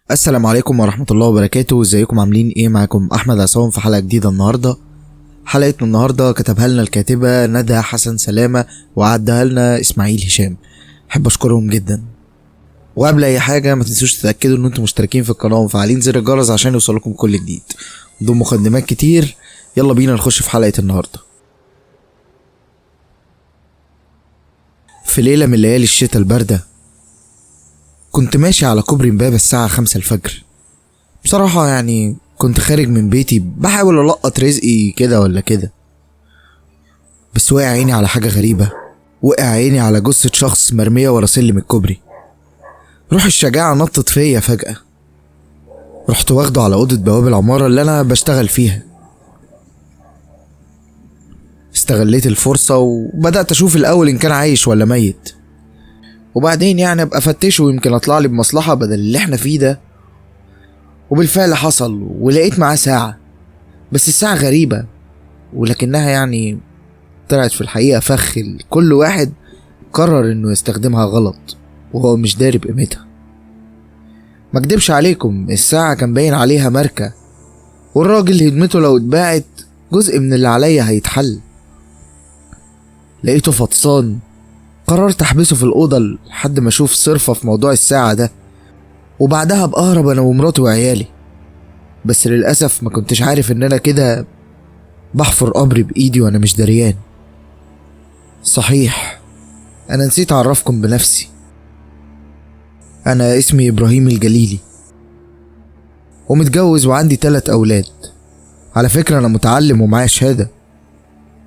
السلام عليكم ورحمة الله وبركاته. ازيكم عاملين ايه؟ معاكم احمد عصام في حلقة جديدة النهاردة. حلقتنا النهاردة كتبها لنا الكاتبة ندى حسن سلامة وعدها لنا اسماعيل هشام. احب اشكرهم جدا. وقبل اي حاجة ما تنسوش تتأكدوا ان انتم مشتركين في القناة ومفعلين زر الجرس عشان يوصلكم كل جديد. بدون مقدمات كتير يلا بينا نخش في حلقة النهاردة. في ليلة من ليالي الشتاء الباردة كنت ماشي على كوبري امبابة الساعة 5 الفجر. بصراحة يعني كنت خارج من بيتي بحاول ألقط رزقي كده ولا كده، بس وقع عيني على حاجة غريبة. وقع عيني على جثة شخص مرمية ورا سلم الكوبري. روح الشجاعة نطت فيا فجأة. رحت واخده على أوضة بواب العمارة اللي أنا بشتغل فيها. استغليت الفرصة وبدأت أشوف الأول إن كان عايش ولا ميت، وبعدين يعني ابقى افتشه ويمكن اطلع لي بمصلحة بدل اللي احنا فيه ده. وبالفعل حصل، ولقيت معاه ساعة، بس الساعة غريبة، ولكنها يعني طلعت في الحقيقة فخ كل واحد قرر انه يستخدمها غلط وهو مش داري بقيمتها. ما اكدبش عليكم، الساعة كان باين عليها ماركة، والراجل هدمته لو اتباعت جزء من اللي عليا هيتحل. لقيته فطسان، قررت احبسه في الأوضة لحد ما اشوف صرفة في موضوع الساعة ده، وبعدها بأهرب انا ومراتي وعيالي. بس للأسف ما كنتش عارف ان انا كده بحفر قبري بإيدي وانا مش دريان. صحيح انا نسيت اعرفكم بنفسي. انا اسمي ابراهيم الجليلي، ومتجوز وعندي 3 أولاد. على فكرة انا متعلم ومعايا شهادة،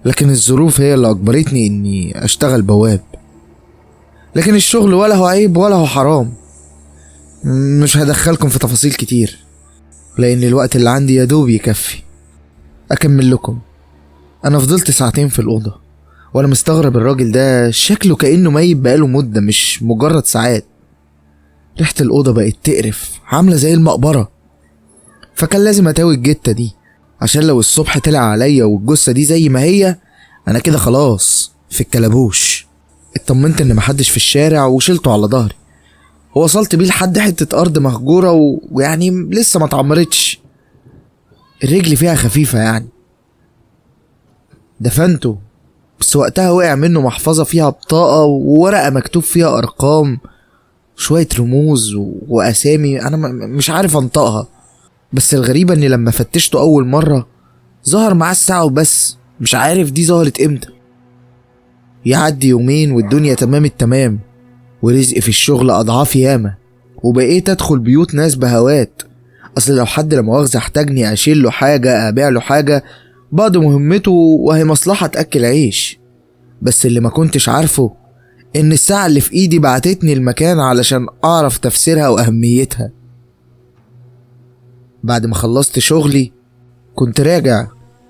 لكن الظروف هي اللي اجبرتني اني اشتغل بواب. لكن الشغل ولا هو عيب ولا هو حرام. مش هدخلكم في تفاصيل كتير لان الوقت اللي عندي يدوب يكفي. اكمل لكم. انا فضلت ساعتين في الاوضه وانا مستغرب الراجل ده شكله كانه ميت بقاله مده، مش مجرد ساعات. ريحه الاوضه بقت تقرف، عامله زي المقبره. فكان لازم اتاوي الجته دي عشان لو الصبح طلع عليا والجثه دي زي ما هي انا كده خلاص في الكلبوش. اطمنت ان محدش في الشارع وشلته على ظهري، ووصلت بيه لحد حتة ارض مهجورة ويعني لسه ما اتعمرتش، الرجل فيها خفيفة يعني. دفنته، بس وقتها وقع منه محفظة فيها بطاقة وورقة مكتوب فيها ارقام، شوية رموز واسامي انا مش عارف انطقها. بس الغريبة اني لما فتشته اول مرة ظهر معاه الساعة وبس، مش عارف دي ظهرت امتى. يعدي يومين والدنيا تمام التمام، ورزق في الشغل اضعاف ياما، وبقيت ادخل بيوت ناس بهوات. اصل لو حد لمؤاخذة احتاجني اشيل له حاجة، ابيع له حاجة، بعض مهمته وهي مصلحة تأكل عيش. بس اللي ما كنتش عارفه ان الساعة اللي في ايدي بعتتني المكان علشان اعرف تفسيرها واهميتها. بعد ما خلصت شغلي كنت راجع،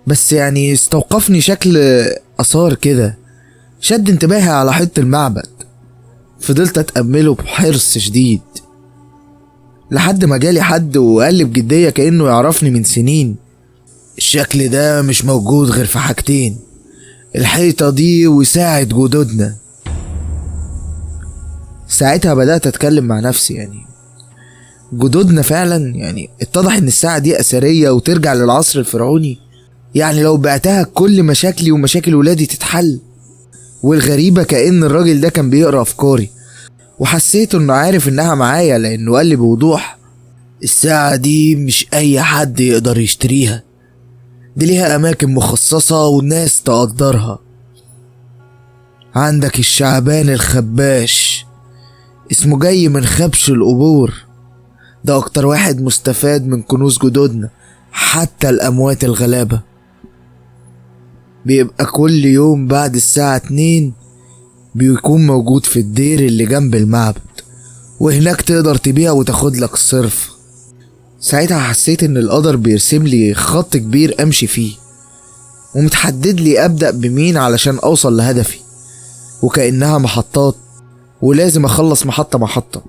بس يعني استوقفني شكل آثار كده شد انتباهي على حيطة المعبد. فضلت اتأمله بحرص شديد لحد ما جالي حد وقال لي بجدية كأنه يعرفني من سنين: الشكل ده مش موجود غير في حاجتين، الحيطة دي وساعة جدودنا. ساعتها بدأت اتكلم مع نفسي، يعني جدودنا فعلا؟ يعني اتضح ان الساعة دي اثرية وترجع للعصر الفرعوني، يعني لو بعتها كل مشاكلي ومشاكل ولادي تتحل. والغريبة كأن الراجل ده كان بيقرأ أفكاري، وحسيت إنه عارف إنها معايا لأنه قال لي بوضوح: الساعة دي مش أي حد يقدر يشتريها، دي ليها أماكن مخصصة والناس تقدرها. عندك الشعبان الخباش، اسمه جاي من خبش القبور، ده أكتر واحد مستفاد من كنوز جدودنا حتى الأموات الغلابة. بيبقى كل يوم بعد الساعة 2 بيكون موجود في الدير اللي جنب المعبد، وهناك تقدر تبيع وتاخد لك صرف. ساعتها حسيت ان القدر بيرسم لي خط كبير امشي فيه، ومتحدد لي ابدأ بمين علشان اوصل لهدفي، وكأنها محطات ولازم اخلص محطة محطة.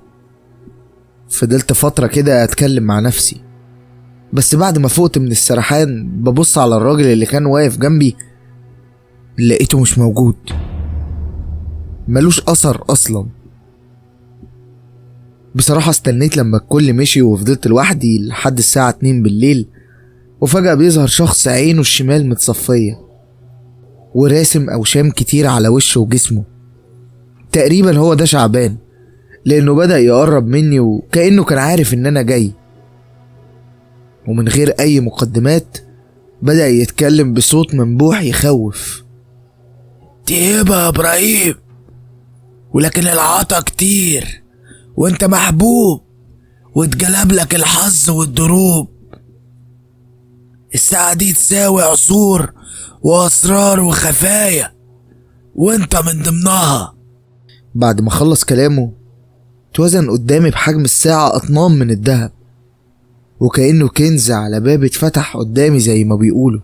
فضلت فترة كده اتكلم مع نفسي، بس بعد ما فقت من السرحان ببص على الراجل اللي كان واقف جنبي لقيته مش موجود، ملوش اثر اصلا. بصراحة استنيت لما الكل مشي وفضلت لوحدي لحد الساعة 2 بالليل، وفجأة بيظهر شخص عينه الشمال متصفية وراسم أوشام كتير على وشه وجسمه. تقريبا هو ده شعبان، لأنه بدأ يقرب مني وكأنه كان عارف إن أنا جاي. ومن غير أي مقدمات بدأ يتكلم بصوت منبوح يخوف. تيبا يا إبراهيم، ولكن العطا كتير وانت محبوب واتجلب لك الحظ والدروب. الساعة دي تساوي عصور وأسرار وخفايا وانت من ضمنها. بعد ما خلص كلامه توزن قدامي بحجم الساعة أطنان من الذهب، وكأنه كنز على باب اتفتح قدامي زي ما بيقولوا.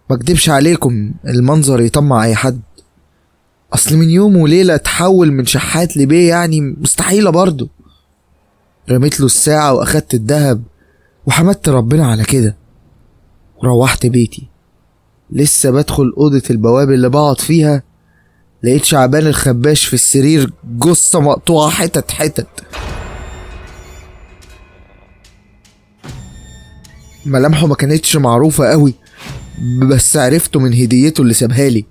ما اكدبش عليكم، المنظر يطمع اي حد. اصل من يوم وليلة تحول من شحات لبيه يعني مستحيلة برضو. رميت له الساعة واخدت الذهب وحمدت ربنا على كده وروحت بيتي. لسه بدخل أوضة البواب اللي بقعد فيها لقيت شعبان الخباش في السرير، جثة مقطوعة حتت حتت. ملامحه ما كانتش معروفة قوي، بس عرفته من هديته اللي سابها لي.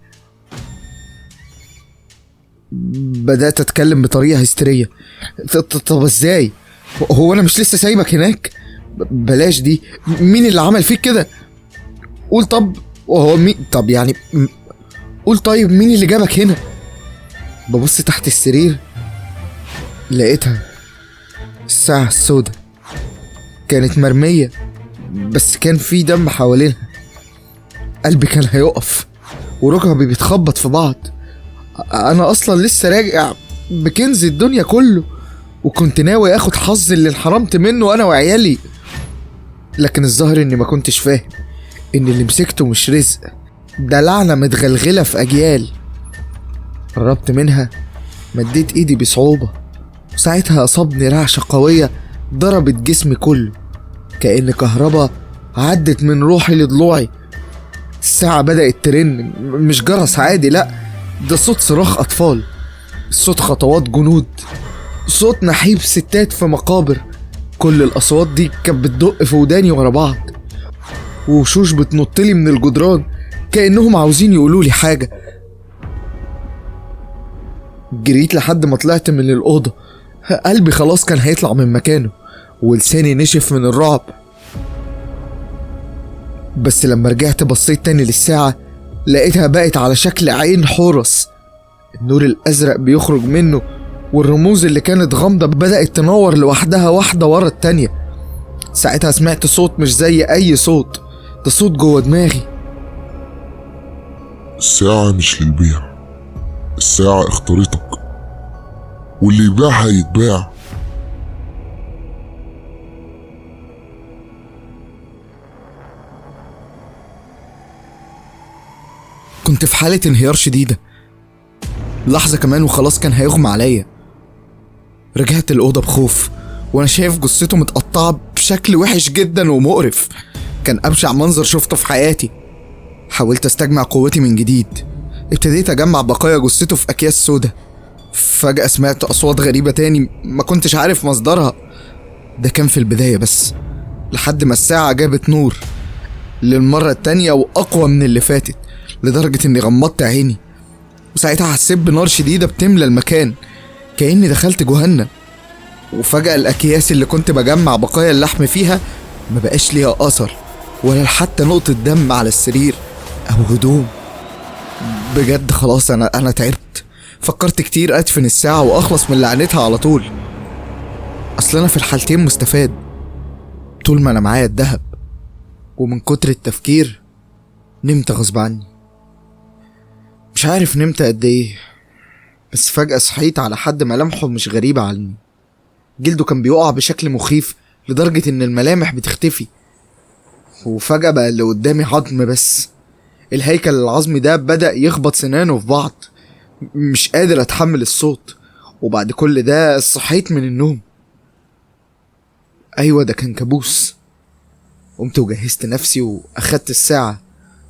بدأت أتكلم بطريقة هستيرية. طب ازاي؟ هو أنا مش لسه سايبك هناك؟ بلاش دي، مين اللي عمل فيك كده؟ قول طب وهو مين؟ طب يعني قول طيب مين اللي جابك هنا؟ ببص تحت السرير لقيتها الساعة السوداء، كانت مرمية بس كان في دم حوالينها. قلبي كان هيقف وركبي بيتخبط في بعض. انا اصلا لسه راجع بكنز الدنيا كله، وكنت ناوي اخد حظ اللي انحرمت منه انا وعيالي، لكن الظاهر اني ما كنتش فاهم ان اللي مسكته مش رزق، ده لعنة متغلغلة في اجيال. قربت منها، مديت ايدي بصعوبة، وساعتها اصابني رعشة قوية ضربت جسمي كله، كأن كهرباء عدت من روحي لضلوعي. الساعة بدأت ترن، مش جرس عادي، لأ ده صوت صراخ أطفال، صوت خطوات جنود، صوت نحيب ستات في مقابر. كل الأصوات دي كانت بتدق في وداني ورا بعض، ووشوش بتنطلي من الجدران كأنهم عاوزين يقولولي حاجة. جريت لحد ما طلعت من الأوضة، قلبي خلاص كان هيطلع من مكانه ولساني نشف من الرعب. بس لما رجعت بصيت تاني للساعة لقيتها بقت على شكل عين حورس، النور الأزرق بيخرج منه، والرموز اللي كانت غامضة بدأت تنور لوحدها واحدة ورا التانية. ساعتها سمعت صوت مش زي أي صوت، ده صوت جوه دماغي. الساعة مش للبيع، الساعة اختارتك، واللي يبيعها يتباع. كنت في حالة انهيار شديدة، لحظة كمان وخلاص كان هيغمى عليا. رجعت الأوضة بخوف وأنا شايف جثته متقطعة بشكل وحش جدا ومقرف، كان أبشع منظر شفته في حياتي. حاولت استجمع قوتي من جديد، ابتديت أجمع بقايا جثته في أكياس سودة. فجأة سمعت أصوات غريبة تاني ما كنتش عارف مصدرها. ده كان في البداية بس، لحد ما الساعة جابت نور للمرة التانية وأقوى من اللي فاتت، لدرجة اني غمضت عيني. وساعتها حسيت بنار شديدة بتملى المكان كأني دخلت جهنم. وفجأة الأكياس اللي كنت بجمع بقايا اللحم فيها ما بقاش ليها أثر، ولا حتى نقطة دم على السرير أو هدوم. بجد خلاص أنا تعبت. فكرت كتير أدفن الساعة وأخلص من لعنتها على طول، أصل أنا في الحالتين مستفاد طول ما أنا معايا الذهب. ومن كتر التفكير نمت غصب عني، مش عارف نمت قد ايه، بس فجأة صحيت على حد ملامحه مش غريبة عني. جلده كان بيقع بشكل مخيف لدرجة ان الملامح بتختفي، وفجأة بقى اللي قدامي عظم بس. الهيكل العظمي ده بدأ يخبط سنانه في بعض، مش قادر اتحمل الصوت. وبعد كل ده صحيت من النوم. ايوه ده كان كابوس. قمت وجهزت نفسي واخدت الساعة،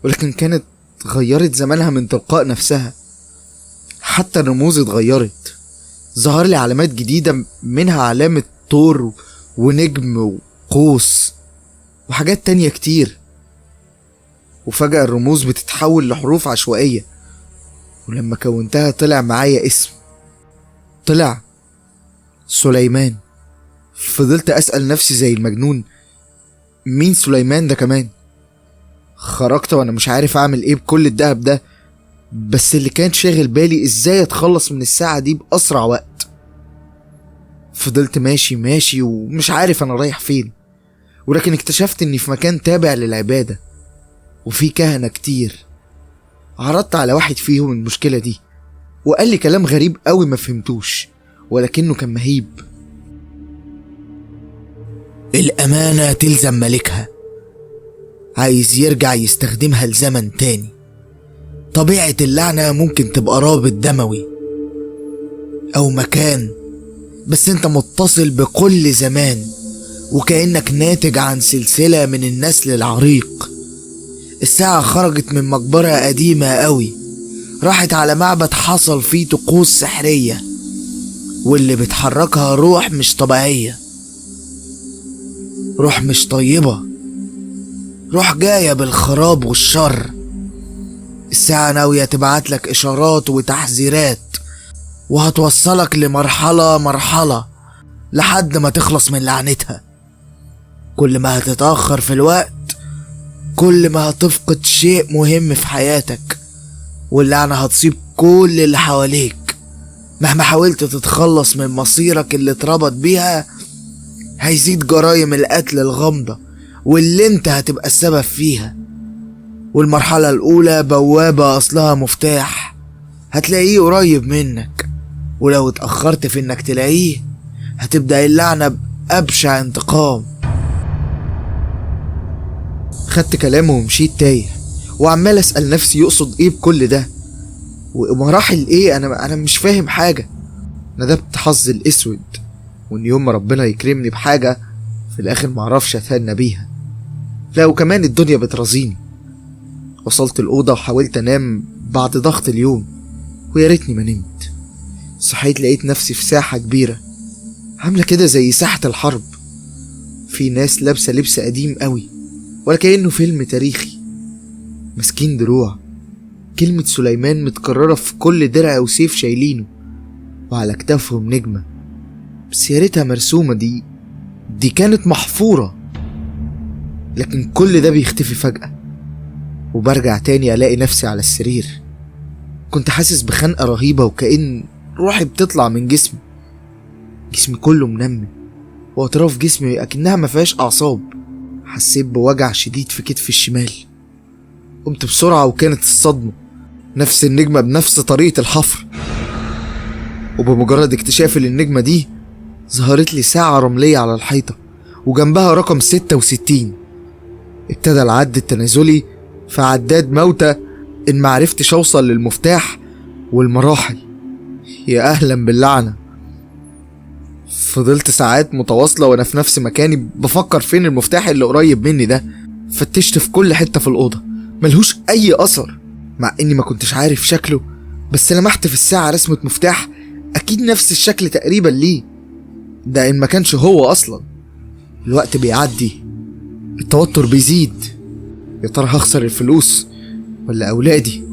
ولكن كانت غيرت زمانها من تلقاء نفسها، حتى الرموز اتغيرت. ظهر لي علامات جديدة، منها علامة طور ونجم وقوس وحاجات تانية كتير. وفجأة الرموز بتتحول لحروف عشوائية، ولما كونتها طلع معايا اسم، طلع سليمان. فضلت أسأل نفسي زي المجنون، مين سليمان ده كمان؟ خرجت وانا مش عارف اعمل ايه بكل الدهب ده، بس اللي كان شاغل بالي ازاي اتخلص من الساعة دي بأسرع وقت. فضلت ماشي ماشي ومش عارف انا رايح فين، ولكن اكتشفت اني في مكان تابع للعبادة وفي كهنة كتير. عرضت على واحد فيهم المشكلة دي وقال لي كلام غريب قوي ما فهمتوش، ولكنه كان مهيب. الأمانة تلزم ملكها، عايز يرجع يستخدمها لزمن تاني. طبيعة اللعنة ممكن تبقى رابط دموي أو مكان، بس انت متصل بكل زمان، وكأنك ناتج عن سلسلة من النسل العريق. الساعة خرجت من مقبرة قديمة قوي، راحت على معبد حصل فيه طقوس سحرية، واللي بتحركها روح مش طبيعية، روح مش طيبة، روح جاية بالخراب والشر. الساعة ناوية تبعتلك إشارات وتحذيرات، وهتوصلك لمرحلة مرحلة لحد ما تخلص من لعنتها. كل ما هتتأخر في الوقت كل ما هتفقد شيء مهم في حياتك، واللعنة هتصيب كل اللي حواليك. مهما حاولت تتخلص من مصيرك اللي اتربط بيها، هيزيد جرايم القتل الغامضة واللي انت هتبقى السبب فيها. والمرحلة الأولى بوابة أصلها مفتاح، هتلاقيه قريب منك، ولو اتأخرت في انك تلاقيه هتبدأ اللعنة بأبشع انتقام. خدت كلامه ومشيت تايه، وعمال أسأل نفسي يقصد ايه بكل ده ومراحل ايه، انا مش فاهم حاجة. ندبت حظي الاسود، وان يوم ما ربنا يكرمني بحاجة في الاخر معرفش اتهنى بيها. لا وكمان الدنيا بترازيني. وصلت الأوضة وحاولت أنام بعد ضغط اليوم، ويا ريتني ما نمت. صحيت لقيت نفسي في ساحة كبيرة عاملة كده زي ساحة الحرب، في ناس لابسة لبس قديم قوي ولا كأنه فيلم تاريخي، ماسكين دروع، كلمة سليمان متكررة في كل درع وسيف شايلينه، وعلى كتافهم نجمة، بس يا ريتها مرسومة، دي كانت محفورة. لكن كل ده بيختفي فجأة، وبرجع تاني ألاقي نفسي على السرير. كنت حاسس بخنقة رهيبة، وكأن روحي بتطلع من جسمي، جسمي كله منمل، وأطراف جسمي أكنها ما فيهاش أعصاب. حسيت بوجع شديد في كتفي الشمال. قمت بسرعة وكانت الصدمة، نفس النجمة بنفس طريقة الحفر. وبمجرد اكتشافي للنجمة دي ظهرت لي ساعة رملية على الحيطة وجنبها رقم 66. ابتدى العد التنازلي في عداد موتى إن معرفتش أوصل للمفتاح والمراحل. يا أهلا باللعنة. فضلت ساعات متواصلة وأنا في نفس مكاني بفكر فين المفتاح اللي قريب مني ده. فتشت في كل حتة في الأوضة، ملهوش أي أثر، مع إني ما كنتش عارف شكله، بس لمحت في الساعة رسمة مفتاح أكيد نفس الشكل تقريبا ليه ده، إن ما كانش هو أصلا. الوقت بيعدي، التوتر بيزيد، يا ترى هخسر الفلوس ولا أولادي؟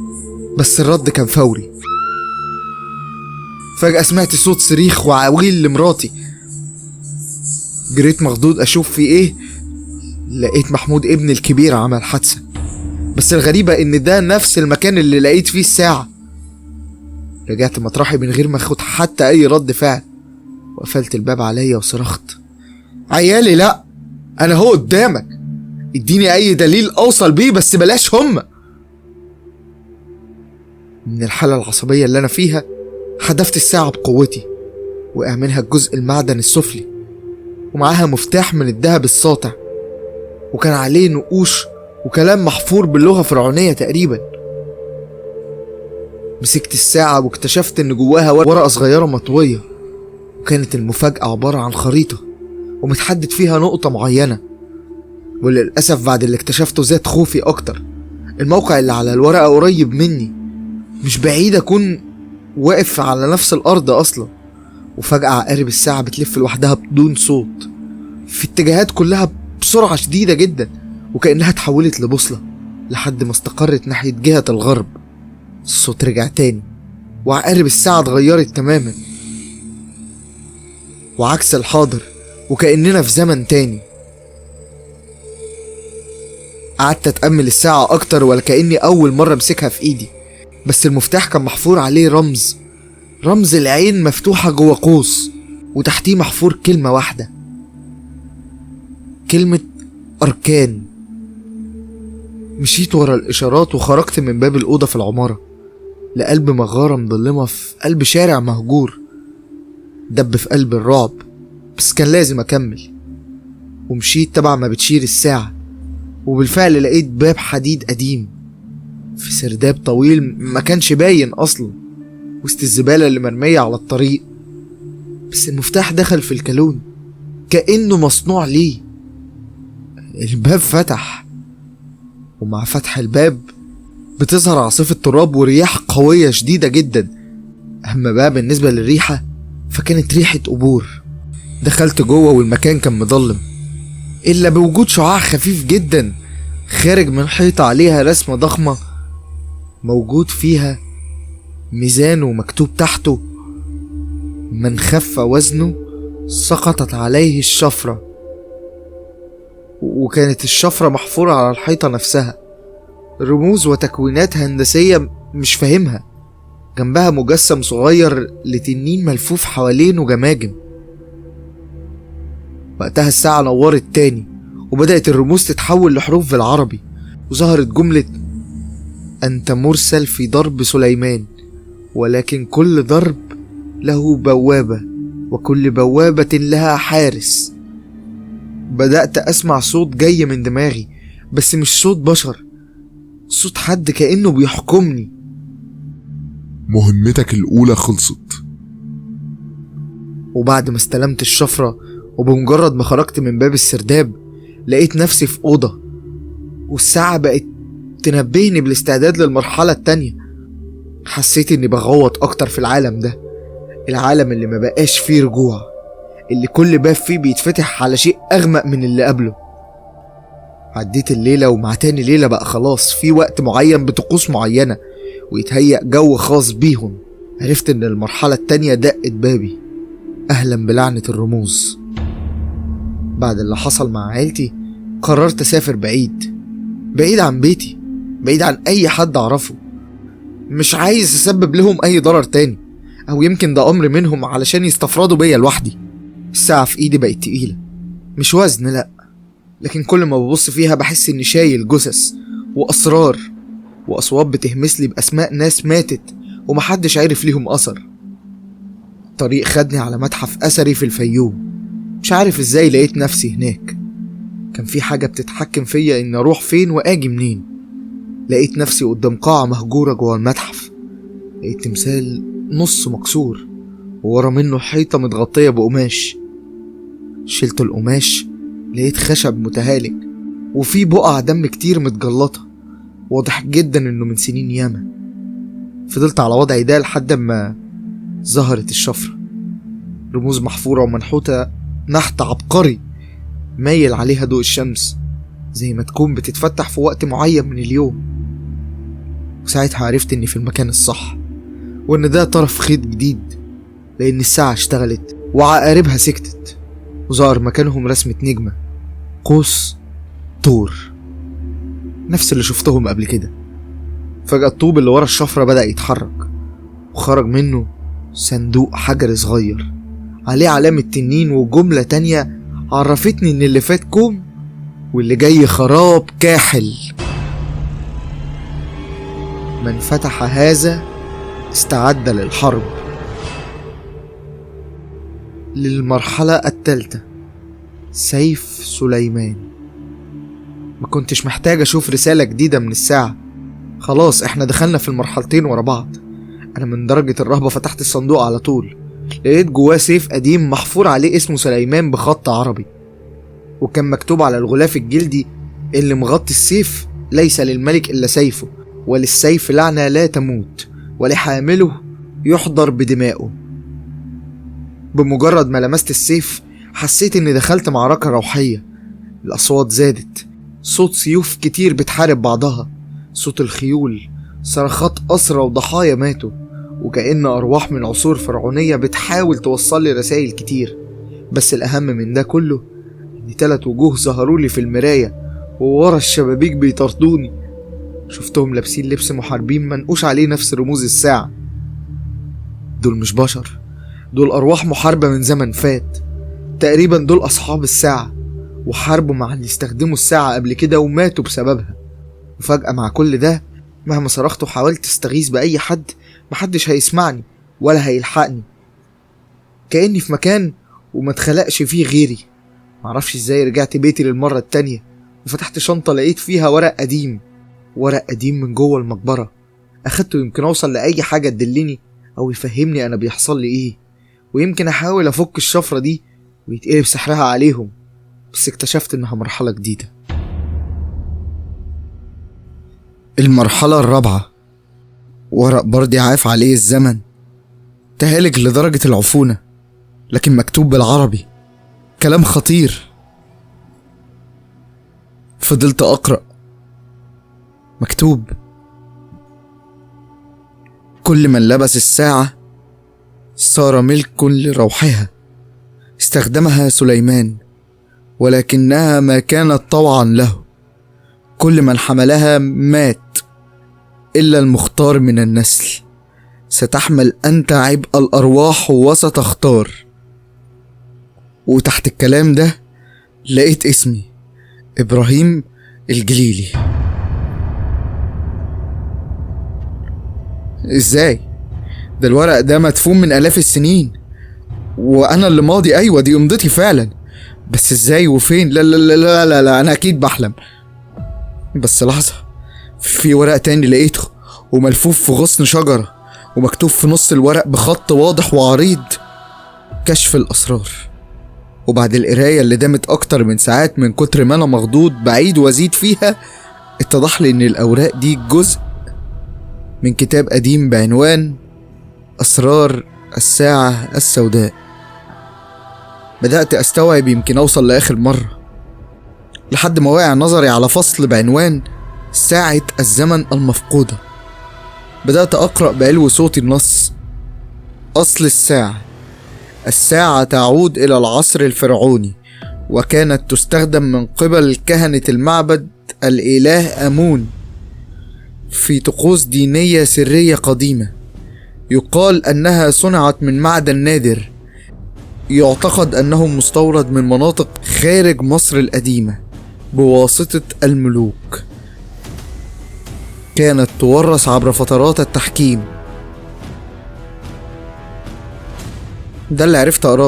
بس الرد كان فوري. فجأة سمعت صوت صريخ وعويل لمراتي. جريت مخضوض أشوف في إيه، لقيت محمود ابن الكبير عمل حادثة. بس الغريبة إن ده نفس المكان اللي لقيت فيه الساعة. رجعت مطرحي من غير ما أخد حتى أي رد فعل، وقفلت الباب عليا وصرخت: عيالي لأ، أنا هو قدامك، اديني أي دليل أوصل بيه، بس بلاش هما. من الحالة العصبية اللي أنا فيها حدفت الساعة بقوتي، وقع منها الجزء المعدن السفلي ومعاها مفتاح من الذهب الساطع، وكان عليه نقوش وكلام محفور باللغة الفرعونية تقريبا. مسكت الساعة واكتشفت ان جواها ورقة صغيرة مطوية، وكانت المفاجأة عبارة عن خريطة ومتحدد فيها نقطة معينة. وللأسف بعد اللي اكتشفته زاد خوفي أكتر. الموقع اللي على الورقة قريب مني، مش بعيد أكون واقف على نفس الأرض أصلا. وفجأة عقارب الساعة بتلف لوحدها بدون صوت في اتجاهات كلها بسرعة شديدة جدا، وكأنها اتحولت لبوصلة لحد ما استقرت ناحية جهة الغرب. الصوت رجع تاني وعقارب الساعة اتغيرت تماما وعكس الحاضر، وكأننا في زمن تاني. قعدت أتأمل الساعة أكتر ولا كأني أول مرة امسكها في إيدي، بس المفتاح كان محفور عليه رمز، رمز العين مفتوحة جوه قوس، وتحتيه محفور كلمة واحدة، كلمة أركان. مشيت ورا الإشارات وخرجت من باب الأوضة في العمارة لقلب مغارة مظلمة في قلب شارع مهجور. دب في قلب الرعب، بس كان لازم أكمل، ومشيت تبع ما بتشير الساعة. وبالفعل لقيت باب حديد قديم في سرداب طويل ما كانش باين أصلا وسط الزبالة اللي مرمية على الطريق، بس المفتاح دخل في الكالون كأنه مصنوع ليه. الباب فتح، ومع فتح الباب بتظهر عاصفة تراب ورياح قوية شديدة جدا. أما بقى بالنسبة للريحة فكانت ريحة قبور. دخلت جوه والمكان كان مظلم إلا بوجود شعاع خفيف جدا خارج من حيطة عليها رسمة ضخمة موجود فيها ميزان ومكتوب تحته من خف وزنه سقطت عليه الشفرة، وكانت الشفرة محفورة على الحيطة نفسها، رموز وتكوينات هندسية مش فاهمها، جنبها مجسم صغير لتنين ملفوف حوالينه جماجم. وقتها الساعة نورت تاني وبدأت الرموز تتحول لحروف بالعربي، وظهرت جملة أنت مرسل في ضرب سليمان، ولكن كل ضرب له بوابة وكل بوابة لها حارس. بدأت أسمع صوت جاي من دماغي، بس مش صوت بشر، صوت حد كأنه بيحكمني. مهمتك الأولى خلصت. وبعد ما استلمت الشفرة وبمجرد ما خرجت من باب السرداب لقيت نفسي في أوضة، والساعة بقت تنبهني بالاستعداد للمرحلة التانية. حسيت اني بغوط اكتر في العالم ده، العالم اللي ما بقاش فيه رجوع، اللي كل باب فيه بيتفتح على شيء اغمق من اللي قبله. عديت الليلة، ومع تاني ليلة بقى خلاص في وقت معين بطقوس معينة ويتهيأ جو خاص بيهم. عرفت ان المرحلة التانية دقت بابي. اهلا بلعنة الرموز. بعد اللي حصل مع عيلتي قررت اسافر بعيد، بعيد عن بيتي، بعيد عن اي حد اعرفه. مش عايز اسبب لهم اي ضرر تاني، او يمكن ده امر منهم علشان يستفردوا بيا لوحدي. الساعة في ايدي بقت تقيلة، مش وزن لا، لكن كل ما ببص فيها بحس اني شايل جثث واسرار واصوات بتهمسلي باسماء ناس ماتت ومحدش عارف ليهم اثر. الطريق خدني على متحف اثري في الفيوم، مش عارف ازاي لقيت نفسي هناك. كان في حاجة بتتحكم فيا ان اروح فين واجي منين. لقيت نفسي قدام قاعة مهجورة جوه المتحف، لقيت تمثال نص مكسور وورا منه حيطة متغطية بقماش. شلت القماش لقيت خشب متهالك وفي بقع دم كتير متجلطة، واضح جدا انه من سنين ياما. فضلت على وضعي ده لحد ما ظهرت الشفرة، رموز محفورة ومنحوتة نحت عبقري مايل عليها ضوء الشمس زي ما تكون بتتفتح في وقت معين من اليوم. وساعتها عرفت اني في المكان الصح، وان ده طرف خيط جديد، لان الساعة اشتغلت وعقاربها سكتت وظهر مكانهم رسمة نجمة، قوس، طور، نفس اللي شفتهم قبل كده. فجأة الطوب اللي ورا الشفرة بدأ يتحرك وخرج منه صندوق حجر صغير عليه علامة تنين وجملة تانية عرفتني ان اللي فات كوم واللي جاي خراب كاحل. من فتح هذا استعد للحرب. للمرحلة الثالثة، سيف سليمان. ما كنتش محتاج اشوف رسالة جديدة من الساعة، خلاص احنا دخلنا في المرحلتين ورا بعض. انا من درجة الرهبة فتحت الصندوق على طول، لقيت جواه سيف قديم محفور عليه اسمه سليمان بخط عربي، وكان مكتوب على الغلاف الجلدي اللي مغطي السيف: ليس للملك إلا سيفه، وللسيف لعنة لا تموت، ولحامله يحضر بدمائه. بمجرد ما لمست السيف حسيت اني دخلت معركة روحية. الأصوات زادت، صوت سيوف كتير بتحارب بعضها، صوت الخيول، صرخات أسرى وضحايا ماتوا، وكأن أرواح من عصور فرعونية بتحاول توصل لي رسائل كتير. بس الأهم من ده كله إن 3 وجوه ظهروا لي في المراية وورا الشبابيك بيطاردوني. شفتهم لابسين لبس محاربين منقوش عليه نفس رموز الساعة. دول مش بشر، دول أرواح محاربة من زمن فات. تقريبا دول أصحاب الساعة، وحاربوا مع اللي استخدموا الساعة قبل كده وماتوا بسببها. وفجأة مع كل ده مهما صرخت وحاولت استغيث بأي حد محدش هيسمعني ولا هيلحقني. كأني في مكان وما اتخلقش فيه غيري. معرفش ازاي رجعت بيتي للمرة التانية وفتحت شنطة لقيت فيها ورق قديم، ورق قديم من جوه المقبرة. أخدته يمكن أوصل لأي حاجة تدلني أو يفهمني أنا بيحصل لي إيه، ويمكن أحاول أفك الشفرة دي ويتقلب سحرها عليهم. بس اكتشفت إنها مرحلة جديدة. المرحلة الرابعة، ورق بردي عاف عليه الزمن، تهالج لدرجة العفونة، لكن مكتوب بالعربي، كلام خطير. فضلت أقرأ. مكتوب: كل من لبس الساعة صار ملك لروحها، استخدمها سليمان ولكنها ما كانت طوعا له، كل من حملها مات إلا المختار من النسل، ستحمل أنت عبء الأرواح وستختار. وتحت الكلام ده لقيت اسمي، إبراهيم الجليلي. إزاي؟ ده الورق ده مدفون من آلاف السنين وأنا اللي ماضي. أيوة دي أمضتي فعلا، بس إزاي وفين؟ لا لا لا لا لا، أنا أكيد بحلم. بس لحظة، في ورق تاني لقيته وملفوف في غصن شجرة، ومكتوب في نص الورق بخط واضح وعريض: كشف الأسرار. وبعد القراية اللي دامت أكتر من ساعات من كتر ما أنا مخضوض بعيد وازيد فيها، اتضح لي إن الأوراق دي جزء من كتاب قديم بعنوان أسرار الساعة السوداء. بدأت أستوعب يمكن أوصل لآخر مرة، لحد ما وقع نظري على فصل بعنوان ساعة الزمن المفقودة. بدأت أقرأ بعلو صوتي النص: أصل الساعة، الساعة تعود إلى العصر الفرعوني، وكانت تستخدم من قبل كهنة المعبد الإله أمون في طقوس دينية سرية قديمة، يقال أنها صنعت من معدن نادر يعتقد أنه مستورد من مناطق خارج مصر القديمة بواسطة الملوك، كانت تورث عبر فترات التحكيم. ده اللي عرفت أقراه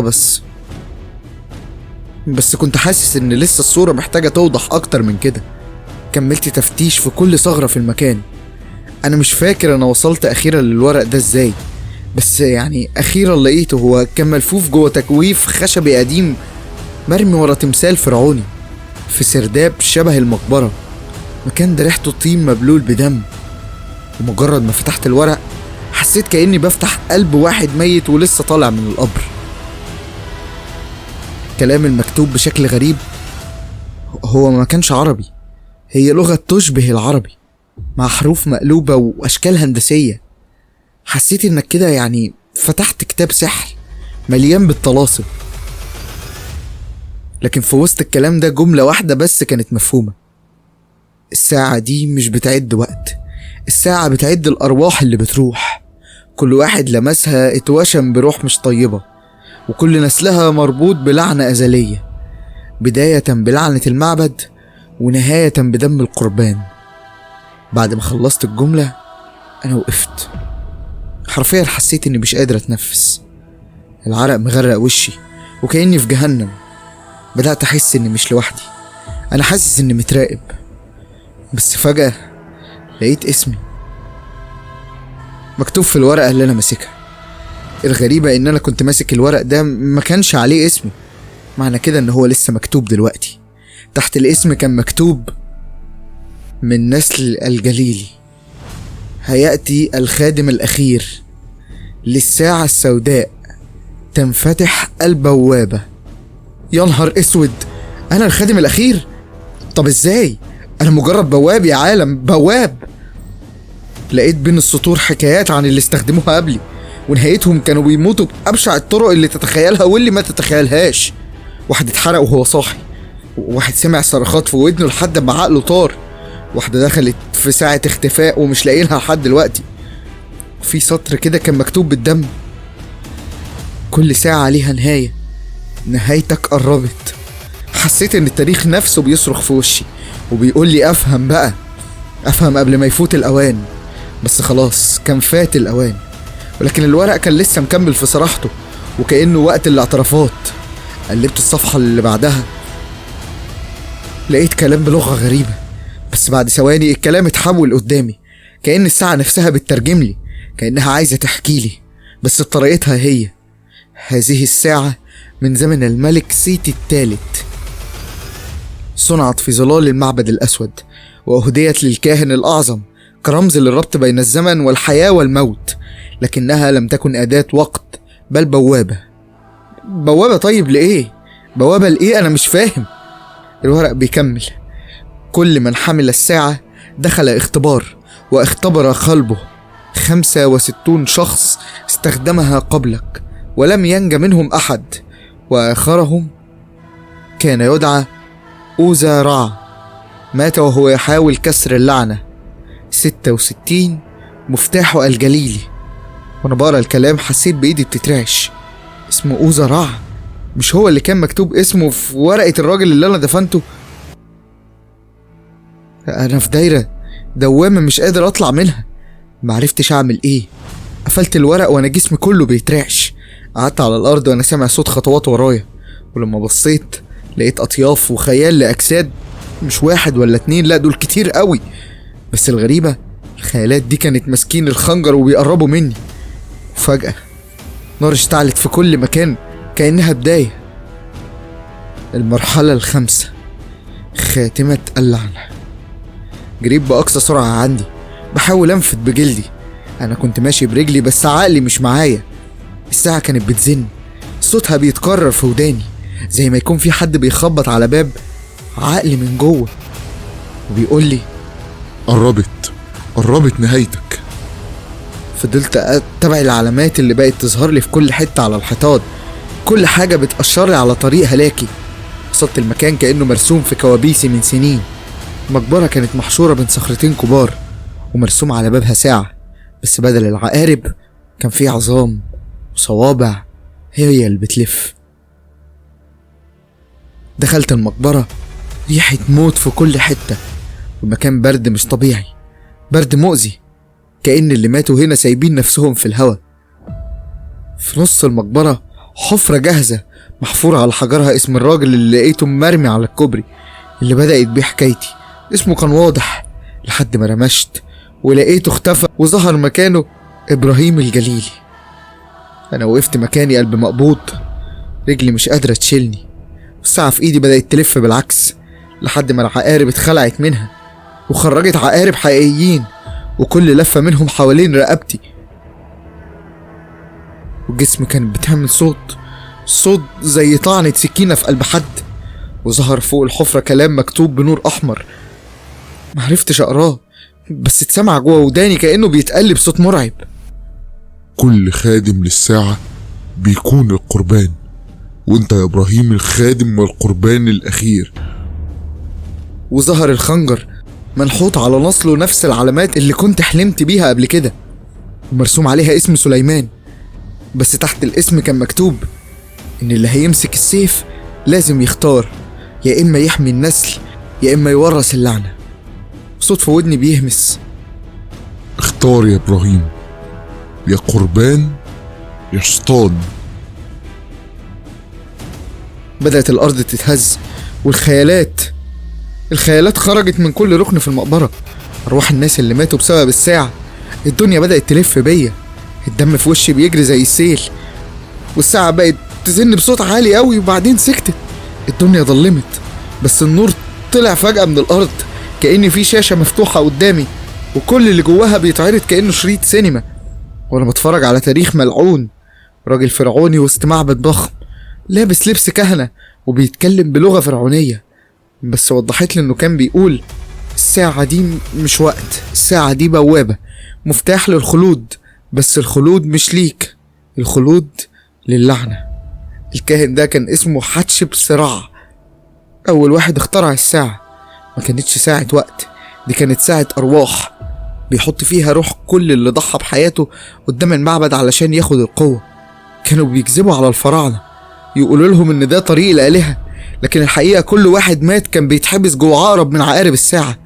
بس كنت حاسس إن لسه الصورة محتاجة توضح أكتر من كده. كملت تفتيش في كل ثغرة في المكان. أنا مش فاكر أنا وصلت أخيرا للورق ده إزاي، بس يعني أخيرا لقيته. هو كان ملفوف جوه تجويف خشبي قديم مرمي ورا تمثال فرعوني في سرداب شبه المقبرة، مكان ده ريحته طين مبلول بدم. ومجرد ما فتحت الورق حسيت كأني بفتح قلب واحد ميت ولسه طالع من القبر. الكلام المكتوب بشكل غريب، هو ما كانش عربي، هي لغة تشبه العربي مع حروف مقلوبة وأشكال هندسية. حسيت إنك كده يعني فتحت كتاب سحر مليان بالطلاسم. لكن في وسط الكلام ده جملة واحدة بس كانت مفهومة: الساعة دي مش بتعد وقت، الساعة بتعد الأرواح اللي بتروح. كل واحد لمسها اتوشم بروح مش طيبة، وكل نسلها مربوط بلعنة أزلية، بداية بلعنة المعبد ونهاية بدم القربان. بعد ما خلصت الجملة أنا وقفت، حرفيا حسيت إني مش قادر أتنفس، العرق مغرق وشي وكأني في جهنم. بدأت أحس إني مش لوحدي، أنا حاسس إني متراقب. بس فجأة لقيت اسمي مكتوب في الورقة اللي أنا ماسكها. الغريبة إن أنا كنت ماسك الورق ده ما كانش عليه اسمي، معنى كده إن هو لسه مكتوب دلوقتي. تحت الاسم كان مكتوب: من نسل الجليلي هيأتي الخادم الأخير للساعة السوداء تنفتح البوابة. يا نهار اسود، انا الخادم الاخير؟ طب ازاي؟ انا مجرد بواب يا عالم، بواب. لقيت بين السطور حكايات عن اللي استخدموها قبلي، ونهايتهم كانوا بيموتوا بأبشع الطرق اللي تتخيلها واللي ما تتخيلهاش. واحد اتحرق وهو صاحي، وواحد سمع صرخات في ودنه لحد ما عقله طار، واحدة دخلت في ساعة اختفاء ومش لاقيينها لحد دلوقتي. في سطر كده كان مكتوب بالدم: كل ساعة ليها نهاية، نهايتك قربت. حسيت ان التاريخ نفسه بيصرخ في وشي وبيقول لي افهم بقى، افهم قبل ما يفوت الاوان. بس خلاص كان فات الاوان، ولكن الورق كان لسه مكمل في صراحته وكأنه وقت الاعترافات. قلبت الصفحة اللي بعدها، لقيت كلام بلغة غريبة، بس بعد ثواني الكلام اتحول قدامي، كأن الساعة نفسها بتترجم لي، كأنها عايزة تحكي لي بس بطريقتها هي. هذه الساعة من زمن الملك سيتي الثالث، صنعت في ظلال المعبد الأسود، وأهديت للكاهن الأعظم كرمز للربط بين الزمن والحياة والموت، لكنها لم تكن أداة وقت بل بوابة. بوابة؟ طيب لإيه؟ بوابة لإيه؟ أنا مش فاهم. الورق بيكمل: كل من حمل الساعة دخل اختبار واختبر قلبه. 65 شخص استخدمها قبلك ولم ينج منهم أحد، وآخرهم كان يدعى أوزا رع، مات وهو يحاول كسر اللعنة. 66 مفتاح الجليلي. وأنا بقرأ الكلام حسيت بإيدي بتترعش. اسمه أوزا رع، مش هو اللي كان مكتوب اسمه في ورقة الراجل اللي أنا دفنته؟ أنا في دايرة دوامة مش قادر أطلع منها، معرفتش أعمل إيه. قفلت الورق وأنا جسمي كله بيترعش. قعدت على الأرض وأنا سامع صوت خطوات ورايا، ولما بصيت لقيت أطياف وخيال لأجساد، مش واحد ولا اتنين، لا دول كتير قوي. بس الغريبة الخيالات دي كانت ماسكين الخنجر وبيقربوا مني. وفجأة نار اشتعلت في كل مكان كأنها بداية. المرحلة الخامسة، خاتمة اللعنة. جريت بأقصى سرعة عندي، بحاول أنفد بجلدي. أنا كنت ماشي برجلي بس عقلي مش معايا. الساعة كانت بتزن، صوتها بيتكرر في وداني زي ما يكون في حد بيخبط على باب عقلي من جوه وبيقول لي قربت نهايتك. فضلت اتبع العلامات اللي بقت تظهر لي في كل حتة على الحيطان، كل حاجة بتأشر لي على طريق هلاكي. وصلت المكان كأنه مرسوم في كوابيسي من سنين. مقبرة كانت محشورة بين صخرتين كبار ومرسوم على بابها ساعة، بس بدل العقارب كان في عظام وصوابع هي اللي بتلف. دخلت المقبرة، ريحة موت في كل حتة، والمكان برد مش طبيعي، برد مؤذي، كأن اللي ماتوا هنا سايبين نفسهم في الهوا. في نص المقبرة حفرة جاهزة محفورة على حجرها اسم الراجل اللي لقيته مرمي على الكوبري اللي بدأت بيه حكايتي. اسمه كان واضح لحد ما رمشت ولقيته اختفى وظهر مكانه إبراهيم الجليلي. أنا وقفت مكاني قلب مقبوض، رجلي مش قادرة تشيلني، والساعة في إيدي بدأت تلف بالعكس لحد ما العقارب اتخلعت منها وخرجت عقارب حقيقيين، وكل لفة منهم حوالين رقبتي. والجسم كان بتعمل صوت زي طعنة سكينة في قلب حد. وظهر فوق الحفرة كلام مكتوب بنور أحمر، معرفتش أقراه بس اتسمع جوه وداني كأنه بيتقلب صوت مرعب. كل خادم للساعة بيكون القربان، وانت يا إبراهيم الخادم والقربان الأخير. وظهر الخنجر منحوت على نصله نفس العلامات اللي كنت حلمت بيها قبل كده، ومرسوم عليها اسم سليمان، بس تحت الاسم كان مكتوب إن اللي هيمسك السيف لازم يختار، يا إما يحمي النسل يا إما يورث اللعنة. صوت في ودني بيهمس: اختار يا إبراهيم، يا قربان يا شيطان. بدأت الأرض تتهز، والخيالات خرجت من كل ركن في المقبرة، أرواح الناس اللي ماتوا بسبب الساعة. الدنيا بدأت تلف بيا، الدم في وشي بيجري زي السيل، والساعة بقت تزن بصوت عالي قوي وبعدين سكتت. الدنيا ضلمت، بس النور طلع فجأة من الأرض كأن في شاشة مفتوحة قدامي، وكل اللي جواها بيتعرض كأنه شريط سينما، وأنا بتفرج على تاريخ ملعون راجل فرعوني وسط معبد ضخم، لابس لبس كهنة وبيتكلم بلغة فرعونية، بس وضحت لي انه كان بيقول الساعة دي مش وقت، الساعة دي بوابة، مفتاح للخلود، بس الخلود مش ليك، الخلود للعنة. الكاهن ده كان اسمه حتشب صراع، أول واحد اخترع الساعة. ما كانتش ساعة وقت، دي كانت ساعة أرواح بيحط فيها روح كل اللي ضحى بحياته قدام المعبد علشان ياخد القوة. كانوا بيكذبوا على الفراعنة، يقولوا لهم إن ده طريق الآلهة، لكن الحقيقة كل واحد مات كان بيتحبس جوه عقرب من عقارب الساعة.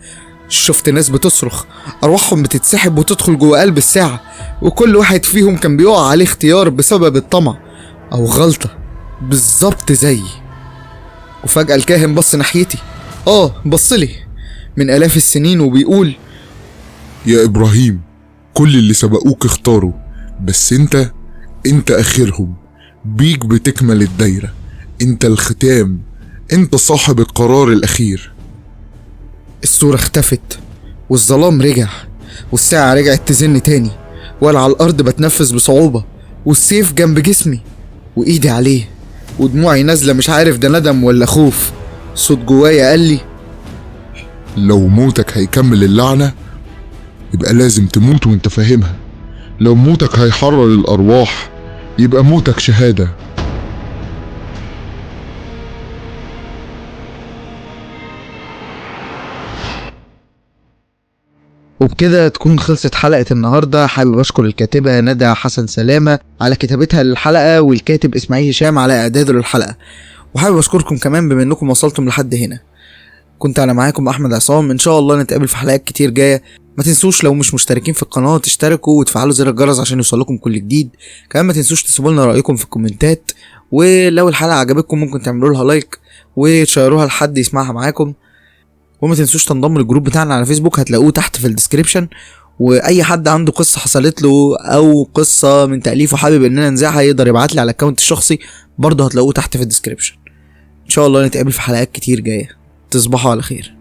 شفت ناس بتصرخ، أرواحهم بتتسحب وتدخل جوه قلب الساعة، وكل واحد فيهم كان بيقع عليه اختيار بسبب الطمع أو غلطة بالظبط زيي. وفجأة الكاهن بص ناحيتي، بصلي من آلاف السنين، وبيقول يا إبراهيم، كل اللي سبقوك اختاروا، بس انت آخرهم، بيك بتكمل الدايرة، انت الختام، انت صاحب القرار الأخير. الصورة اختفت والظلام رجع، والساعة رجعت تزن تاني، وانا على الأرض بتنفس بصعوبة، والسيف جنب جسمي وإيدي عليه، ودموعي نازلة، مش عارف ده ندم ولا خوف. صوت جوايا قال لي لو موتك هيكمل اللعنة يبقى لازم تموت وانت فاهمها، لو موتك هيحرر الأرواح يبقى موتك شهادة. وبكده تكون خلصت حلقة النهاردة. حابب أشكر الكاتبة ندى حسن سلامة على كتابتها للحلقة، والكاتب إسماعيل هشام على إعداده للحلقة، وحابب أشكركم كمان بما أنكم وصلتم لحد هنا. كنت أنا معاكم أحمد عصام، إن شاء الله نتقابل في حلقات كتير جاية. ما تنسوش لو مش مشتركين في القناة تشتركوا وتفعلوا زر الجرس عشان يوصلكم كل جديد. كمان ما تنسوش تسيبوا لنا رأيكم في الكومنتات، ولو الحلقة عجبتكم ممكن تعملوا لها like وتشيروها لحد يسمعها معاكم. وما تنسوش تنضموا لل group بتاعنا على فيسبوك، هتلاقوه تحت في ال description. واي حد عنده قصة حصلت له او قصة من تأليفه حابب اننا نذاعها يقدر يبعت لي على ال account الشخصي، برضه هتلاقوه تحت في ال description. ان شاء الله نتقابل في حلقات كتير جاية. تصبحوا على خير.